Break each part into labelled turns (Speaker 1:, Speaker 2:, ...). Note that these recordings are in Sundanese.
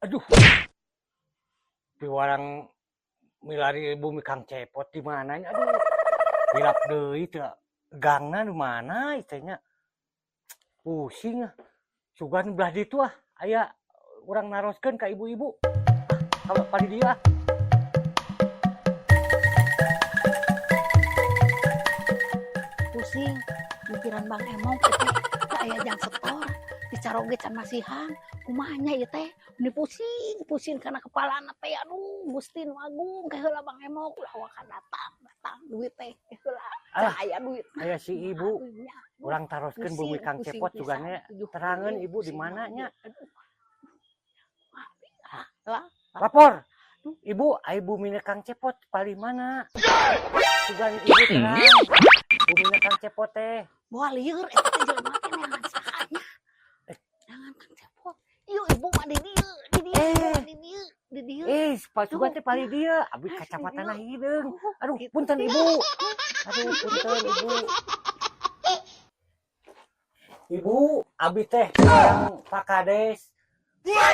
Speaker 1: Aduh. Piwarang milari bumi Kang Cepot di mana nya? Aduh. Hilap deui teu gangna di mana ieu nya. Pusing ah. Sugan belah ditu ah, aya urang naroskeun ka ibu-ibu. Ah, kalau padi dieu ah.
Speaker 2: Pusing mikiran Bang Emok teh, teu aya jang setor, dicaroge can masihan, kumaha nya ieu teh? Meni pusing, pusing kana kepalana teh, aduh Gusti nu agung, ke heula Bang Emok ulah waka datang, datang duit teh, ke heula can
Speaker 1: Alah,
Speaker 2: aya duit.
Speaker 1: Aya si ibu,
Speaker 2: Aduh, nya.
Speaker 1: urang taroskeun bumi
Speaker 2: Pusing,
Speaker 1: Kang
Speaker 2: pusing
Speaker 1: Cepot
Speaker 2: pisan,
Speaker 1: sugana
Speaker 2: tujuh
Speaker 1: terangeun
Speaker 2: kali,
Speaker 1: ibu di
Speaker 2: pusing
Speaker 1: mana nya.
Speaker 2: Aduh. Ah, lah.
Speaker 1: Lapor. Ibu, ai bumina Kang Cepot palih mana? Sugan ibu terang. Bumina Kang Cepot teh.
Speaker 2: Moal lieur eta teh jelema teh neangan saha nya? Neangan Kang Cepot. Ieu ibu mah di dieu, di dieu, ibu mah di dieu, di dieu.
Speaker 1: Eh, Pak Sugan teh palih dieu, abdi
Speaker 2: Ah,
Speaker 1: kacamatana
Speaker 2: di dieu.
Speaker 1: hideung.
Speaker 2: Oh,
Speaker 1: Aduh,
Speaker 2: gitu.
Speaker 1: punten ibu. Aduh, punten ibu. Ibu, abi teh yang Pak Kades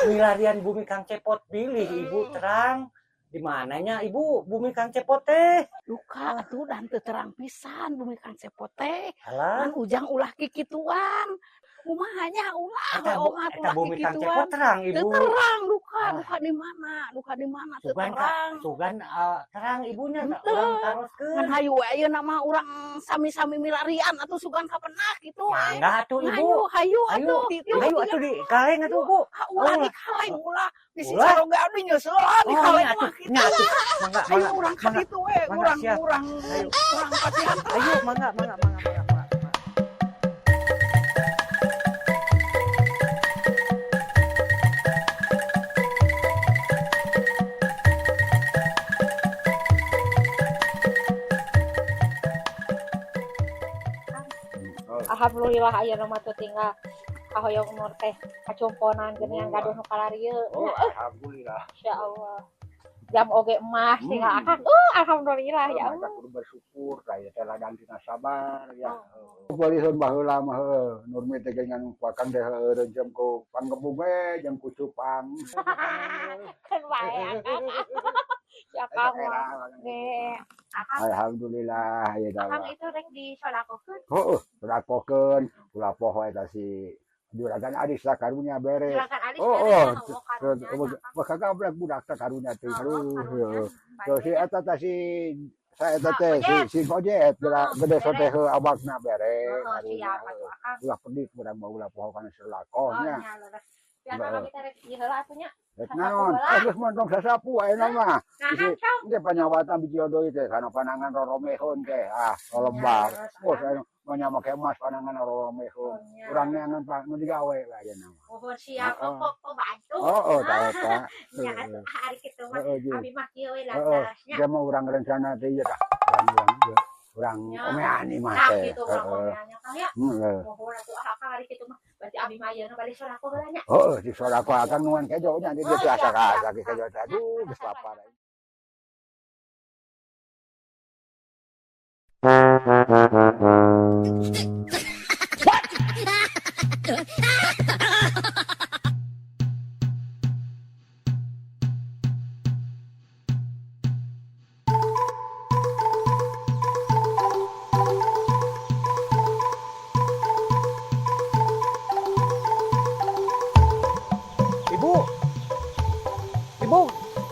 Speaker 1: milarian bumi Kang Cepot, bilih ibu terang di mananya ibu bumi Kang Cepot teh.
Speaker 2: Duka atuh dan teu terang pisan bumi Kang Cepot teh.
Speaker 1: Alah.
Speaker 2: Ngan ujang ulah kikituan. Kumaha nya ulah
Speaker 1: Eta
Speaker 2: we omat
Speaker 1: eta
Speaker 2: ulah
Speaker 1: bumi Kang
Speaker 2: kikituan.
Speaker 1: Cepot terang
Speaker 2: Teu
Speaker 1: ibu.
Speaker 2: terang duka,
Speaker 1: Ah.
Speaker 2: duka di mana? Duka di mana teu
Speaker 1: Sugan ka,
Speaker 2: terang.
Speaker 1: sugan terang ibunya
Speaker 2: Henteu.
Speaker 1: urang taroskeun.
Speaker 2: Ngan hayu we ayeuna mah urang sami-sami milarian atuh sugan kapenak kitu we.
Speaker 1: Mangga atuh ibu.
Speaker 2: Hayu, hayu
Speaker 1: Hayu,
Speaker 2: atuh. Ditu,
Speaker 1: hayu atuh di kaleng atuh Bu.
Speaker 2: Ah, ulah
Speaker 1: Oh.
Speaker 2: di kaleng ulah. Bisi
Speaker 1: Ulah.
Speaker 2: caroge abdi nyeuselan di
Speaker 1: Oh,
Speaker 2: kaleng
Speaker 1: nya atuh,
Speaker 2: mah kitu.
Speaker 1: nya atuh. Mangga,
Speaker 2: Hayu
Speaker 1: mangga,
Speaker 2: urang ka
Speaker 1: mangga.
Speaker 2: ditu we,
Speaker 1: Mangga,
Speaker 2: urang
Speaker 1: siap.
Speaker 2: urang
Speaker 1: Hayu.
Speaker 2: urang pasihan terang.
Speaker 1: Ayo, mangga, mangga, mangga, mangga, mangga.
Speaker 3: Alhamdulillah ayeuna mah teu tinggal kahoyong umur teh kacumponan geuningan gaduh nu kalarieu.
Speaker 4: Oh, alhamdulillah.
Speaker 3: Insyaallah. Jam oge emas tinggal akang. Alhamdulillah ya Allah.
Speaker 4: Maka kudu bersyukur kaya teh ladang tina sabar ya. Bolehun baheula mah heuh, Nurmi teh geuningan akang teh heueuh jeung ku panggebung we jeung ku cupang.
Speaker 3: Keun wae akang. Si akang mah ge akang.
Speaker 4: Alhamdulillah ya
Speaker 3: Akang
Speaker 4: dawa.
Speaker 3: itu rek disodakokeun.
Speaker 4: Heueuh, sodakokeun, ulah poho eta si Juragan Aris lah karunya bere.
Speaker 3: Juragan Aris
Speaker 4: Oh,
Speaker 3: bere
Speaker 4: oh,
Speaker 3: nya, oh, karunya nya, Akang.
Speaker 4: Wah kagablek budak teh karunya teh.
Speaker 3: Oh,
Speaker 4: Aduh,
Speaker 3: karunya,
Speaker 4: heueuh. Terus si
Speaker 3: bae.
Speaker 4: eta teh si saya eta
Speaker 3: Ah,
Speaker 4: teh si
Speaker 3: Ojet.
Speaker 4: si Ojet
Speaker 3: Oh,
Speaker 4: gede
Speaker 3: bere.
Speaker 4: sote heuh abakna bere
Speaker 3: Oh,
Speaker 4: karunya.
Speaker 3: siap atuh akang.
Speaker 4: Ulah pedih urang mah ulah poho kana
Speaker 3: Oh,
Speaker 4: selakohnya.
Speaker 3: nya leres. Biar kami teh rek ieu heula atuh nya.
Speaker 4: Rek
Speaker 3: Sasapu
Speaker 4: naon?
Speaker 3: heula.
Speaker 4: Eh geus montong sasapu ayeuna mah.
Speaker 3: Nah,
Speaker 4: Bisi
Speaker 3: sok.
Speaker 4: ge panyawatan biji deui teh kana panangan roromehun teh. Ah, lebar.
Speaker 3: Nya, leres,
Speaker 4: Oh,
Speaker 3: Akang.
Speaker 4: saya mah make emas panangan roromehun.
Speaker 3: Oh, nya.
Speaker 4: Urang neangan nu digawe we ayeuna mah.
Speaker 3: Mohon siap
Speaker 4: Heeh.
Speaker 3: kok pembantu.
Speaker 4: Oh, oh, tah eta.
Speaker 3: Nya atuh hari kitu mah.
Speaker 4: Heeh, jeung.
Speaker 3: Abi mah kieu we
Speaker 4: Heeh,
Speaker 3: lantasnya.
Speaker 4: dia mah urang rencana teh ieu tah. Urang urang urang
Speaker 3: Nya.
Speaker 4: omean imah
Speaker 3: Nah,
Speaker 4: teh.
Speaker 3: kitu urang
Speaker 4: Heeh.
Speaker 3: omeannya Kang ya.
Speaker 4: Heeh.
Speaker 3: Mohon atuh akang hari kitu mah. Berarti abi mah ayeuna bade sodako heula nya.
Speaker 4: Heeh, di sodako akang nuan kejo nya di
Speaker 3: Oh,
Speaker 4: dieu
Speaker 3: siap,
Speaker 4: asa
Speaker 3: siap.
Speaker 4: ka kejo teh. Aduh, geus lapar.
Speaker 1: Ibu. Ibu,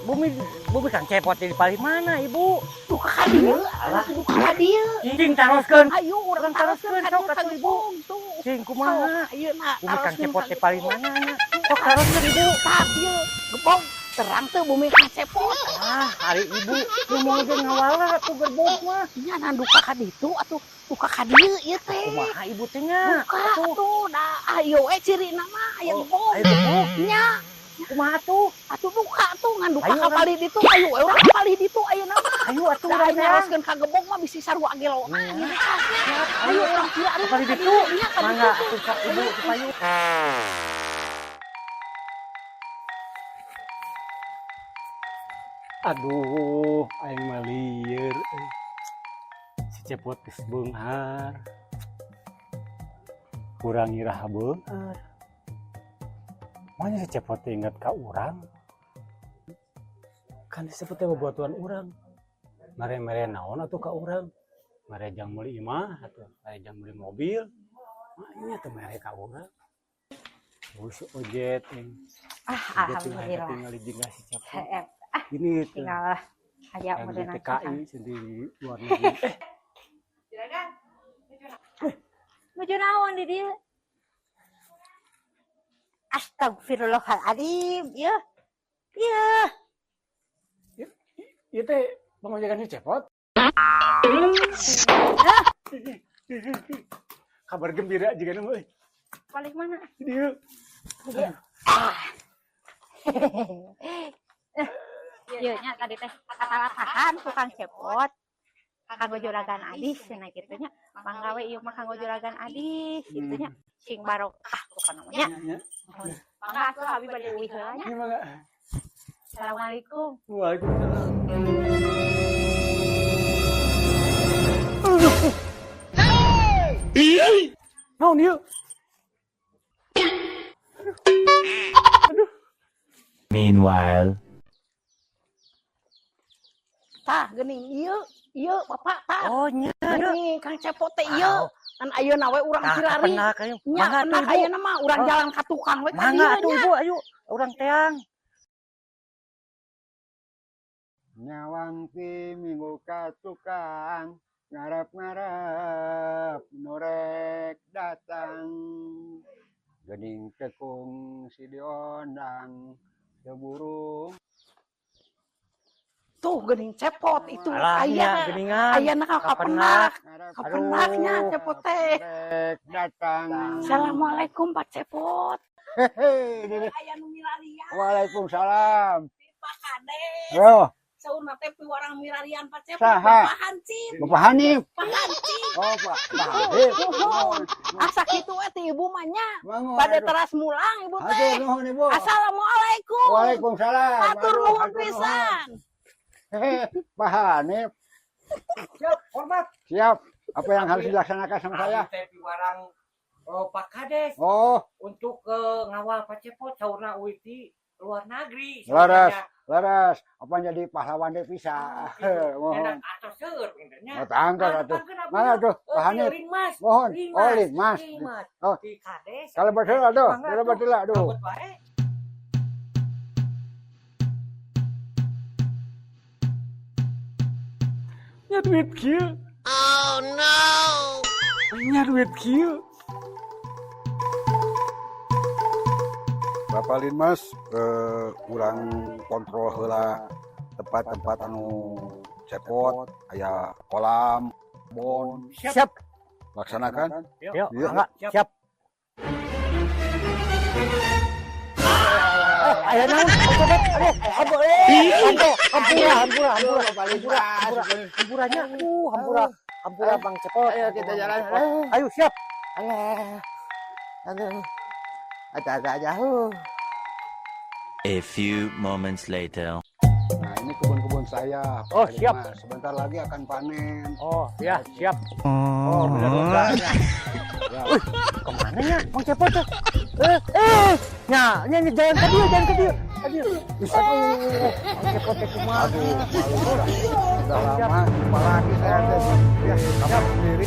Speaker 1: bumi bumi Kang Cepot di palih mana, Ibu?
Speaker 2: Duka ka dieu,
Speaker 1: Alah.
Speaker 2: duka ka dieu.
Speaker 1: Cing taroskeun.
Speaker 2: Hayu urang
Speaker 1: Urang taroskeun
Speaker 2: taroskeun ka
Speaker 1: sok
Speaker 2: dieu ka
Speaker 1: atuh ibu.
Speaker 2: gebong tuh.
Speaker 1: Cing kumaha?
Speaker 2: Sok ayeuna
Speaker 1: Bumi Kang
Speaker 2: taroskeun
Speaker 1: Cepot
Speaker 2: ka
Speaker 1: di palih
Speaker 2: gebong.
Speaker 1: mana nya? Sok taroskeun ibu.
Speaker 2: Tah ieu gebong terang teu bumi Kang Cepot.
Speaker 1: Ah, hari ibu ngomong ge ngawala atuh gerbong mah.
Speaker 2: Nya nah duka ka ditu atuh duka ka dieu ieu teh.
Speaker 1: Kumaha ibu teh nya?
Speaker 2: Duka
Speaker 1: Atuh.
Speaker 2: atuh da ayo we cirina mah aya
Speaker 1: Oh,
Speaker 2: gebong.
Speaker 1: aya gebong.
Speaker 2: Nya
Speaker 1: Kumaha tuh?
Speaker 2: atuh duka atuh ngan duka
Speaker 1: Ayo,
Speaker 2: ka
Speaker 1: urang.
Speaker 2: palih ditu ayo we urang ka palih ditu ayeuna mah.
Speaker 1: Ayo atuh
Speaker 2: Da
Speaker 1: urang
Speaker 2: aing
Speaker 1: terang.
Speaker 2: naroskeun ka gebong mah bisi sarua gelona
Speaker 1: Nya.
Speaker 2: gitu tah.
Speaker 1: Siap,
Speaker 2: Ayo
Speaker 1: ayo.
Speaker 2: urang pira
Speaker 1: Ka palih
Speaker 2: ka
Speaker 1: ditu.
Speaker 2: dieu nya ka ditu
Speaker 1: Mangga
Speaker 2: tuh.
Speaker 1: atuh sok ibu payu.
Speaker 5: Aduh, aing mah lieur euy. Si Cepot geus beunghar. Kurang iraha beunghar. Makanya si Cepot teh ingat ka urang. Kan si Cepot teh babaturan urang. Mere-mere naon atuh ka urang. Mere jang meuli imah atuh, mere jang meuli mobil. Makanya teh mere ka urang. Oh, si Ojet yang
Speaker 3: Ah,
Speaker 5: Ojet tinggal
Speaker 3: alhamdulillah.
Speaker 5: tinggal jeung si Cepot.
Speaker 3: Heeh.
Speaker 5: Ini tuh
Speaker 3: Tinggal aya
Speaker 5: yang di
Speaker 3: meureunna.
Speaker 5: TKI sendiri luar negeri.
Speaker 3: Nuju naon di dieu? Astagfirullahaladzim, ya. Ya.
Speaker 5: Ieu teh pangojekan si Cepot. Kabar gembira juga nama euy.
Speaker 3: Balik mana?
Speaker 5: Dieu.
Speaker 3: Ieu nya tadi teh katalatahan tukang cepot. Kanggo juragan Adis cenah kitu nya. Mangga we ieu mah kanggo juragan Adis kitu nya. Sing barokah pokona mah nya.
Speaker 5: Nya.
Speaker 3: Mangga atuh abi bade uih heula nya.
Speaker 5: Ieu mah.
Speaker 3: Assalamualaikum.
Speaker 5: Waalaikumsalam. Naon ieu?
Speaker 6: Meanwhile.
Speaker 2: Tah geuning ieu, ieu Bapak tah.
Speaker 1: Oh nya.
Speaker 2: Geuning Kang Cepot teh ieu. Kan ayeuna we urang
Speaker 1: Nah,
Speaker 2: kirari.
Speaker 1: kapenak ayo.
Speaker 2: Nya
Speaker 1: Mangga atuh
Speaker 2: penak
Speaker 1: Ibu.
Speaker 2: ayeuna mah urang
Speaker 1: Oh.
Speaker 2: jalan ka tukang we ka
Speaker 1: Mangga
Speaker 2: dieu
Speaker 1: atuh
Speaker 2: nya.
Speaker 1: Ibu, ayo urang teang.
Speaker 4: Nyawang ti minggu ka tukang ngarep-ngarep norek datang gening tekung si diondang seburung.
Speaker 2: Tuh geuning Cepot itu
Speaker 1: Alah nya
Speaker 2: aya.
Speaker 1: geuningan.
Speaker 2: Ayeuna ka kapenak.
Speaker 4: Ngarep
Speaker 2: Kapenaknya
Speaker 1: Aduh.
Speaker 2: Cepot teh.
Speaker 4: norek datang.
Speaker 2: Assalamualaikum Pak Cepot.
Speaker 4: Hehe, Dede.
Speaker 2: Aya nu milarian
Speaker 4: Waalaikumsalam.
Speaker 2: Pak Kades.
Speaker 4: Oh,
Speaker 2: Saurna teh piwarang milarian Pak Cepot.
Speaker 4: Saha?
Speaker 2: Bapak Hansip,
Speaker 4: Bapak Hanif.
Speaker 2: Pak Hansip.
Speaker 4: Oh, Pak Pak Hanif.
Speaker 2: Nuhun. Asa kitu we teh ibu mah nya.
Speaker 4: Bangun.
Speaker 2: Bade teras mulang ibu
Speaker 4: Aduh,
Speaker 2: teh.
Speaker 4: nuhun Ibu.
Speaker 2: Assalamualaikum.
Speaker 4: Waalaikumsalam.
Speaker 2: Atur
Speaker 4: Aduh,
Speaker 2: nuhun
Speaker 4: atur
Speaker 2: pisan.
Speaker 4: Hehe, Pak Hanif.
Speaker 1: Siap, hormat.
Speaker 4: Siap. Apa yang harus dilaksanakan sama saya?
Speaker 1: Abi teh piwarang oh, Pak Kades
Speaker 4: Oh,
Speaker 1: untuk ngawal Pak Cepot saurna uih ti luar negeri.
Speaker 4: Leres, leres. Apa jadi pahlawan devisa? Mohon.
Speaker 1: Enak atau seueur nya.
Speaker 4: Oh, tangkas atuh. Mana tuh, Pak Hanif?
Speaker 1: Linmas.
Speaker 4: Mohon. Oh, Linmas.
Speaker 1: Linmas.
Speaker 4: Oh.
Speaker 1: Di Kades.
Speaker 4: Kalau betul aduh,
Speaker 1: Mangga
Speaker 4: kalau
Speaker 1: atuh.
Speaker 4: betul aduh.
Speaker 1: Cabut wae.
Speaker 5: Nya duit kieu. Oh no. Nya duit kieu.
Speaker 4: Bapak Linmas, urang kontrol heula tempat-tempat anu cepot, aya kolam, bon.
Speaker 1: Siap.
Speaker 4: Laksanakan.
Speaker 1: Yuk,
Speaker 4: Iya.
Speaker 1: mangga, siap. Eh, aya naon? Oh, Cepot. Aduh, aduh, eh, aduh, hampura, hampura, hampura.
Speaker 4: Bapak Linmas.
Speaker 1: Hampuranya, hampura, hampura Bang Cepot.
Speaker 4: Ayo kita jalan.
Speaker 1: Ayo siap.
Speaker 4: Alah. Aduh. Ada-ada aja.
Speaker 6: A few moments later.
Speaker 4: Nah, ini kebun-kebun saya. Pak
Speaker 1: Oh, siap.
Speaker 4: Linmas. Sebentar lagi akan panen.
Speaker 1: Oh, ya, siap. Oh, benar benar.
Speaker 4: Ya.
Speaker 1: Kemana ya, Bang Cepot tuh? Eh, eh, nya, nya, nya, jangan ke dia, jangan ke dia. Aduh, aduh, Bang Cepot teh kumaha?
Speaker 4: Aduh, malu udah lama jumpa lagi saya teh. Ya, kamu sendiri.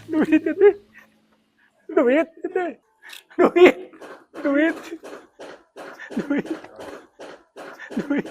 Speaker 5: Duit itu. Duit itu. Duit. Duit. Duit. Duit.